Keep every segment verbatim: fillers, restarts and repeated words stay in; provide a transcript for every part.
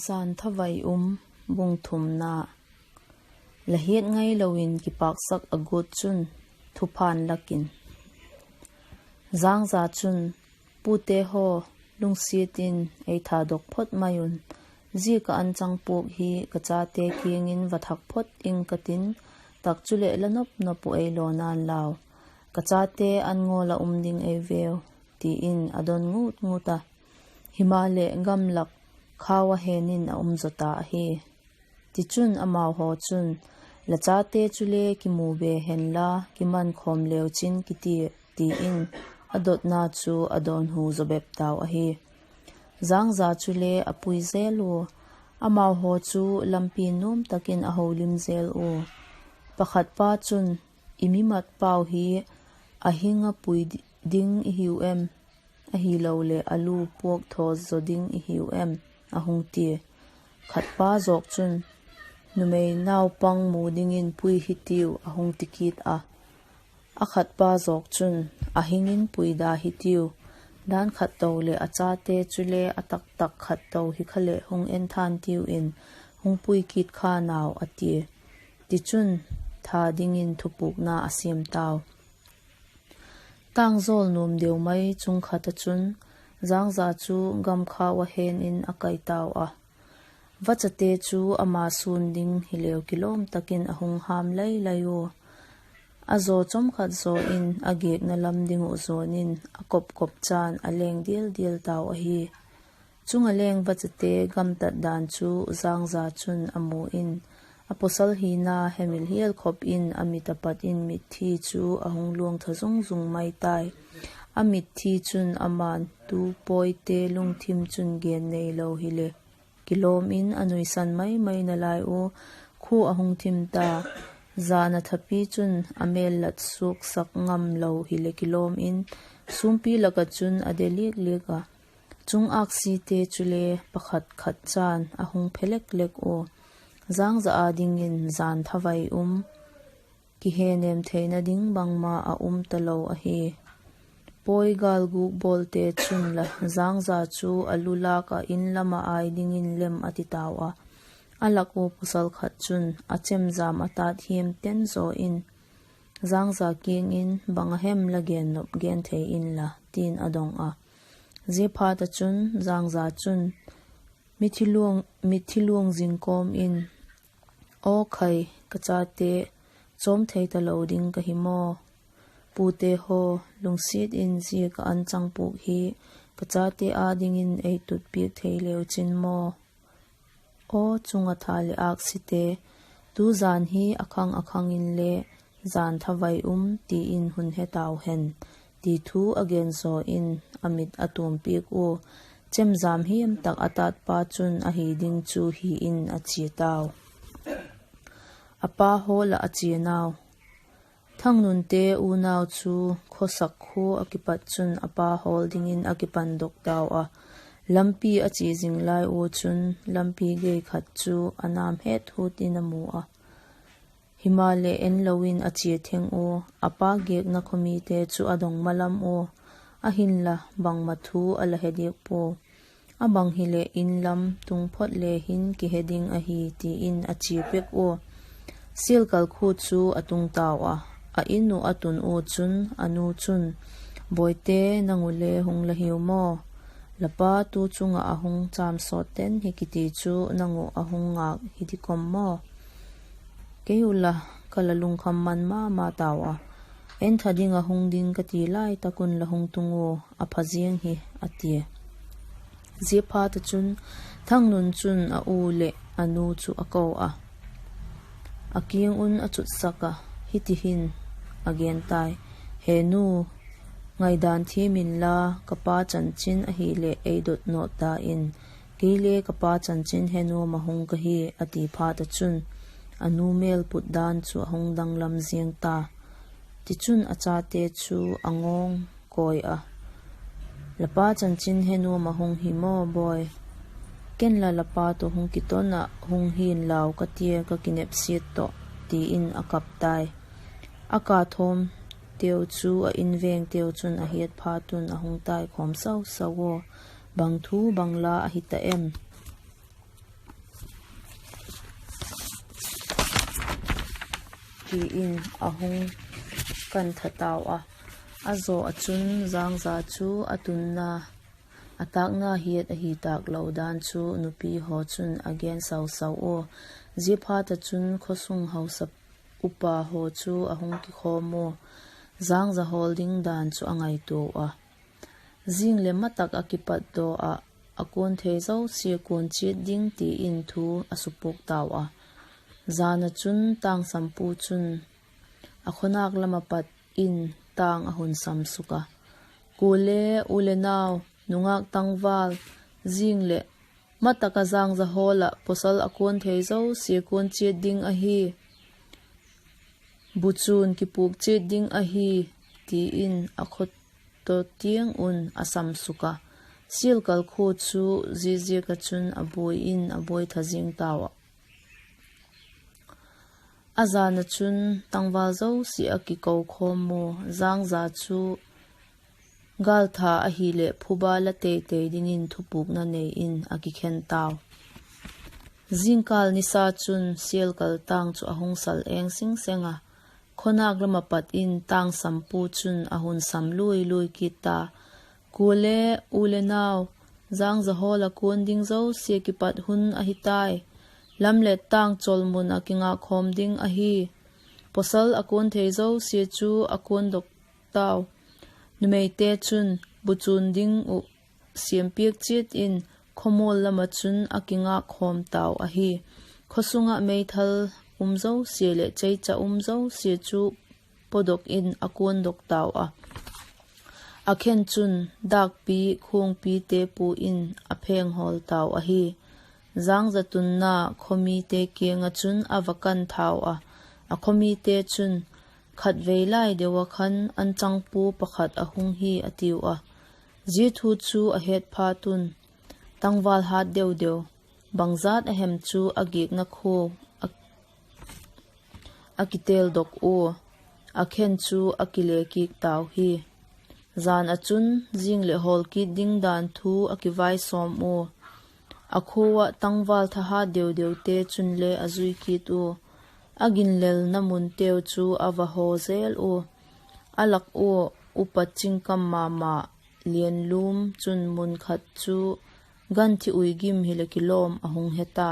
Zan thavai um, bung thumna. La hiat ngailo in kipâksak a guat chun, thuphan lak in. Zangza chun, Pute haw, lungsiat in ei thadok phot mai un. Zia ka anchang puak hi ka chate kiang in va thak phot ing ka tin, tak chuleh la nop nop uh ei law na'n lau. Ka chate an ngawl ah um ding ei veu, ti in a don ngut ngut a. Himaleh, gamlak khau a hen in a um zaw ta ahi. Tichun, amau haw chun, La chate chule kimu be henla, kiman khawm leu chin kiti, ti in a dotna chu a dawnhu zaw bep tau ahi. Zangza chule a pui zel ua, amau haw chu lampi nuam tak in a holim zel ua. Pakhatpa chun, I mi mat pau hi a hing a pui di-, ding i hiu em? Ahiloleh a lu puak thaw zaw ding i hiu em? a hung tia. Khatpa zawk chun, Numei naupang mu dingin pui hitiu, a hung ti kit a. A khatpa zawk chun, A hing in pui da hitiu, dan khat to leh a chate chule a taktak khat to hi kha leh hung en than tiu in, hung pui kit kha nau, a tia. Tichun, tha dingin thupukna a siam tau. Tângzawl nuam deu mai chung khat ah chun, Zangza chu gamkhau a hen in a kai tau a. Vachate chu ama sûn ding hileu kilawm tak in a hung ham lai lai ua. A zaw chawm khat zaw in a gêkna lam ding uh zuan in a kop kop chan a leng dial dial tau ahi. Chung a leng vachate gamtat dan chu Zangza chun a mu in, a pawsal hina hemil hial khop in a mit a pat in mitthi chu a hung luang tha zung zung mai tai. A mitthi chun ama'n tu pawite lungthim chun gen neilo hileh kilawm in a nuisan mai mai nalai ua, khua a hung thim ta. Zan a thapi chun a mêl lat suaksak ngam lo hileh kilawm in, sûmpi lak ah chun a de liak liak a. Chung âksite chule pakhat khat chan a hung phe lek lek ua. Zangza â dingin zan thavai um, kihenêm theina ding bangma a um talo ahi. Pawi gâlguk bawlte chun la Zangza chu a lu lâk ah In lam ah âi dingin lem a ti tau a. A lak ua pawsal khat chun a chemjam a tat hiam ten zaw in, Zangza kiang in, Bang a hem la gen nop gen thei inla, ti'n a dong a. Ziaphat ah chun Zangza chun mitthi luang, mitthi luang zing kawm in, Aw khai, ka chate, chawm thei talo ding ka hi maw? Pute haw, lungsiat in zia ka anchang puak hi ka chate â dingin ei tut piak thei leu chin maw? Aw chung ah tha leh âksite, tu jan hi a khang a khang inle jan thavai um ti in hun he tau hen, ti thu a gen zaw in a mit a tuam piak ua, chemjam hiam tak a tatpa chun ahi ding chu hi in a chia tau. A pa hawl ah a chia nau. Thangnunte unau chu khawsak khua a kipat chun a pa hawl dingin a kipandok tau a. Lampi a chia zing lai ua chun lampi gei khat chu a nam het hut in a mu a. Himaleh, en lo in a chia theng ua, a pa gêkna khawmite chu a dong malam ua, ahinla bangma thu a la he diak pua. A bang hileh In lam tung phot le hin kihe ding ahi, ti in a chia pek ua. Sialkal khu chu a tung tau a, a In uh a tun ua chun a nu chun, Bawite, nang u le hung la hiu maw? La pa tu chung ah a hung châm sawt ten hi kiti chu nang uh a hung ngâk hi di kawm maw? Kei u la, ka la lungkham man ma ma tau a, entha ding ah hung ding ka ti lai tak un la hung tung ua, a pha ziang hi, a tia. Ziaphat ah chun Thangnun chun a u leh a nu chu a ko a, a kiang un a chutsak a, hiti hin a gen tai, He nu, ngaidan thiam inla, ka pa chanchin ahileh ei dot nawt ta in, kei le ka pa chanchin he nuam a hung ka hi, a ti phat ah chun a nu mêl put dan chu a hung danglam ziang ta. Tichun a chate chu a ngawng kawi a, La pa chanchin he nuam a hung hi maw, bawi? Ken la la pa tawh hung kiton ah hung hi'n lau ka tia, ka kinepsiat tawh, ti in a kap tai. A ka thawmteu chu a invengteu chun a hiat phat un a hung tai khawm sau sau a, Bang thu bang la ahi ta em? ti in a hung kantha tau a. A zaw ah chun Zangza chu a tunna, a tâkna hiat ahi tâk lo dan chu nupi haw chun a gen sau sau ua. Ziaphat ah chun khawsung hausa upa haw chu a hung kikhawm ua, Zangza hawl ding dan chu a ngaitua a. Zing leh matak a kipatdaw ah a kuan thei zosia kuan chiat ding ti in thu a supuak tau a. Jan ah chun tângsampu chun a khawnâk lam ah pat in tâng a hun sam suk a, Kuale, u le nau, nungâk tangval, zing leh matak a Zangza hawl ah pawsal a kuan thei zosia kuan chiat ding ahi, buchun kipuak chiat ding ahi, ti in a khaw taw tiang un a sam suk a. Sialkal khua chu ziaziak ah chun a buai in a buai tha zing tau a. A jan ah chun tangval zosia a kiko khawm ua, Zangza chu gâltha ahileh phuba la tei tei dingin thupukna nei in a kikhen tau. Zingkâl nisa chun Sialkal tâng chu a hung sal eng sing seng a, khawnâk lam ah pat in tângsampu chun a hun sam lui lui kit ta, Kuale, u le nau, Zangza hawl ah kuan ding zosia kipat hun ahi tai. Lam leh tâng chawlmun ah kingâkkhawm ding ahi. Pawsal a kuan thei zosia chu a kuandok tau. Numeite chun buchun ding uh siampiak chiat in khawmual lam ah chun a kingâkkhawm tau ahi. Khawsung ah meithal um zosia leh cheicha um zosia chu pawdok in a kuandok tau a. A khen chun dâkpi khuangpite pua in a pheng hawl tau ahi. Zangza tunna khawmite kiang ah chun a va kan thau a. A khawmite chun, Khatvei lai deu ah khan anchangpu pakhat a hung hi, a tiu a. Zia thu chu a het phat un, tangval hât deu deu, bangzat a hem chu a giakna khua a kitêldok ua, a khen chu a kile kik tau hi. Jan ah chun zing leh hawl kit ding dan thu a kivaisawm ua, a khua ah tangval thahat deu deute chunle a zui kit ua, a ginlelna munteu chu a va haw zel ua. A lak ua upa chingkam ma ma Lianlum chun mun khat chu gan thi ui gim hileh kilawm a hung he ta.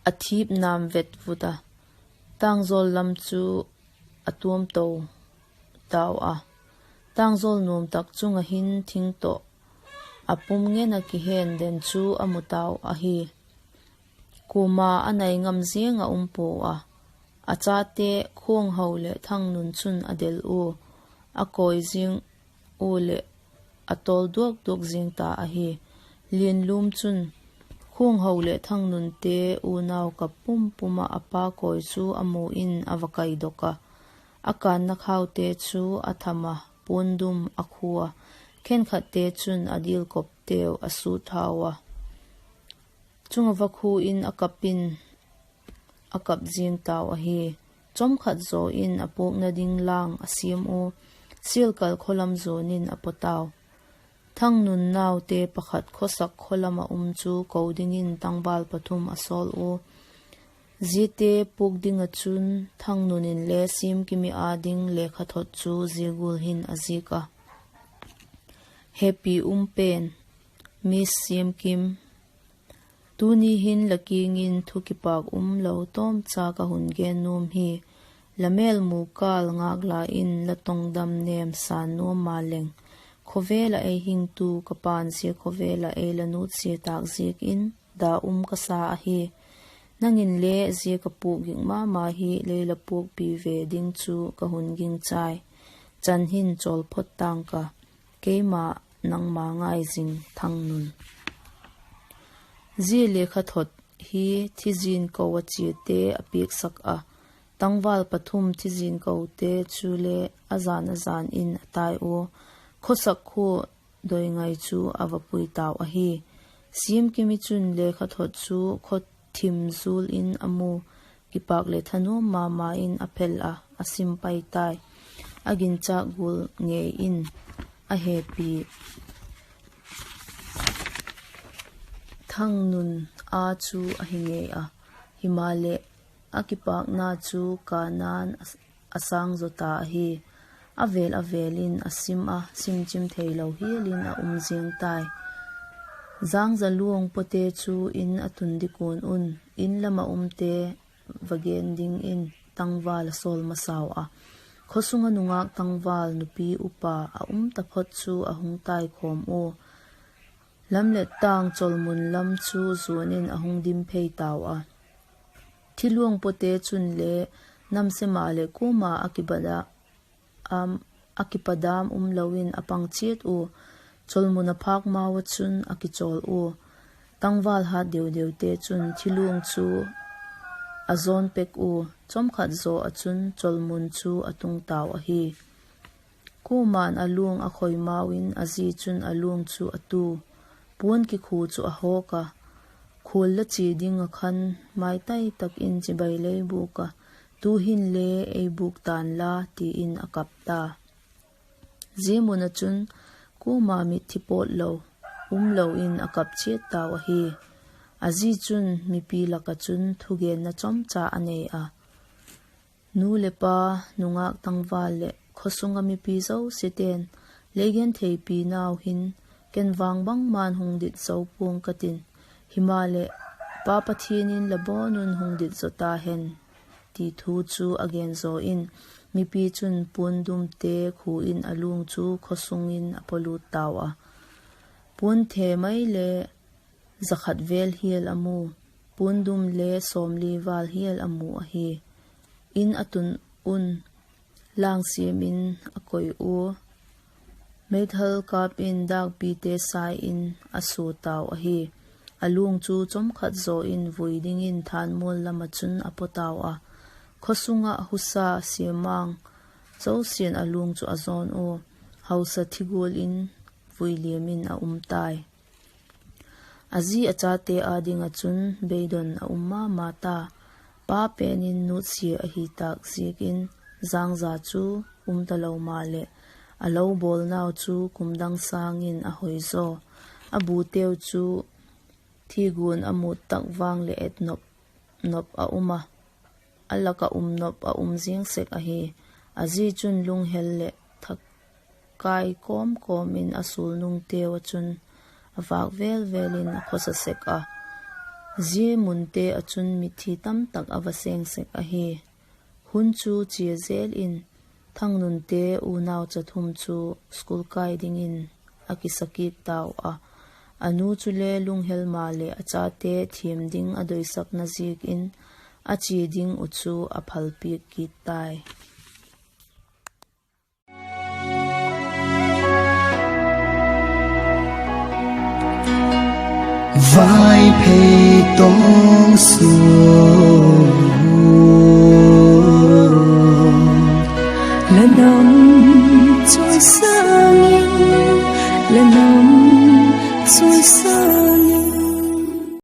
A thip nam vet vut a, tângzawl lam chu a tuam to tau a. Tângzawl nuam tak chung ah hin thing tawh a pum ngen ah kihen den chu a mu tau ahi. Kuama a nai ngam ziang ah um pua a. A chate Khuangho leh Thangnun chun a del ua, a kawi zing ua leh a tawl duak duak zing ta ahi. Lianlum chun Khuangho leh Thangnunte unau kap pum pum ah a pa kawi chu a mu in a va kaidok a. A kânna khaute chu a tham a, puandum a khu a, khenkhatte chun a dilkopteu a sut thau a, chung ah va khu in a kap in a kap zing tau ahi. Chawmkhat zaw in a puakna ding lang a siam ua, Sialkal khaw lam zuan in a paw tau. Thangnun naute pakhat khawsak khaw lam ah um chu ko dingin tangval pathum a sawl ua. Ziate puak ding ah chun Thangnun inle Siamkimi â ding lekhathot chu zia gual hin a zik a: Hepi um pen, Miss Siamkim. Tuni hin la kiang in thu kipak um lo tawmcha ka hun gen nuam hi. La mêl mu kâl ngâk la in la tongdam nêm sân nuam maleng, khawvel ah ei hingtu ka pa'n zia khawvel ah ei la nutsia tâk ziak in da um ka sa ahi. Nang inle zia ka puak gik ma ma hi lei la puakpi ve ding chu ka hun gingchai. Chan hin chawl phot tang ka. Keima, nangma ngai zing, Thangnun. Zia lekhathot hi thizin ko a chiate a piaksak a, tangval pathum thizin kote chule a jan a jan in a tai ua, khawsak khua doi ngai chu a va pui tau ahi. Siamkimi chun lekhathot chu khawthim zul in a mu, kipâk leh thanuam ma ma in a phel a, a sim pai tai. A ginchâk gual ngei in a hepi Thangnun â chu ahi ngei a, himaleh a kipâkna chu Kanaan a sâng zaw ta ahi. A vêl a vêl in a sim ah, simchim theilo hial in a um ziang tai. Jângza luang pawte chu In a tun ding kuan un, In lam ah umte va gen dingin tangval a sawl masau a. Khawsung ah nungâk tangval nupi upa a um taphot chu a hung taikhawm ua, lamlettâng chawlmun lam chu zuan in a hung dim phei tau a. Thiluang pawte chunle namse maleh kuama a kipadam um lo in a pang chiat ua, chawlmun a phâk mau ah chun a kichawl ua. Tangval hât deu deute chun thiluang chu a zawn pek ua, chawmkhat zaw ah chun chawlmun chu a tung tau ahi. Kuama'n a luang a khoi mau in a zi chun a luang chu a tu, puan kikhu chu a hawk a, Khual la chia ding ah khan maitai tak in chibai lei bûk a, tu'hin le ei bûk ta'n la, ti in a kap ta. Zia mun ah chun kuama mitthi pawt lo um lo in a kap chiat tau ahi. A zi chun mipi lak ah chun thugenna chawmcha a nei a, Nu leh pa, nungâk tangval leh khawsung ah mipi zosiate'n, Lei gentheipi nau hin, ken vang bangma'n hung dit zo pua'ng ka tin; himaleh, Pa Pathian in la bawn un hung dit zaw ta hen, ti thu chu a gen zaw in, mipi chun puandumte khu in a luang chu khawsung in a pawlût tau a. Puanthe mai le za khat vêl hial a mu, puandum le sawmli vâl hial a mu ahi. In a tun un, lângsiam in a koi ua, meithal kâp in dâkpite sai in a sua tau ahi. A luang chu chawmkhat zaw in vui dingin thânmual lam ah chun a paw tau a. Khawsung ah husa siamang zosia'n a luang chu a zawn ua, hausa thi gual in vui liam in a um tai. A zi a chate â ding ah chun beidon a um ma ma ta. Pa pen in nutsia ahi tâk ziakin, jângza chu um talo maleh, a lo bawlnau chu kum dang sâng in a hoi zaw. A buteu chu thiguan a mût tak vang leh et nop nop a um a, a lak ah um nop a um ziang sek ahi. A zi chun lunghel leh thakai kawm kawm in a sulnungteu ah chun a vâk vêl vêl in a khawsa sek a, zia munte ah chun mitthi tamtak a va seng sek ahi. Hun chu chia jel in, Thangnunte unaucha thum chu school kai dingin a kisa kit tau a. A nu chule lunghel maleh a chate thiam ding a doisakna ziakin, a chia ding uh chu a phalpiak kit tai. Vaiphei tawh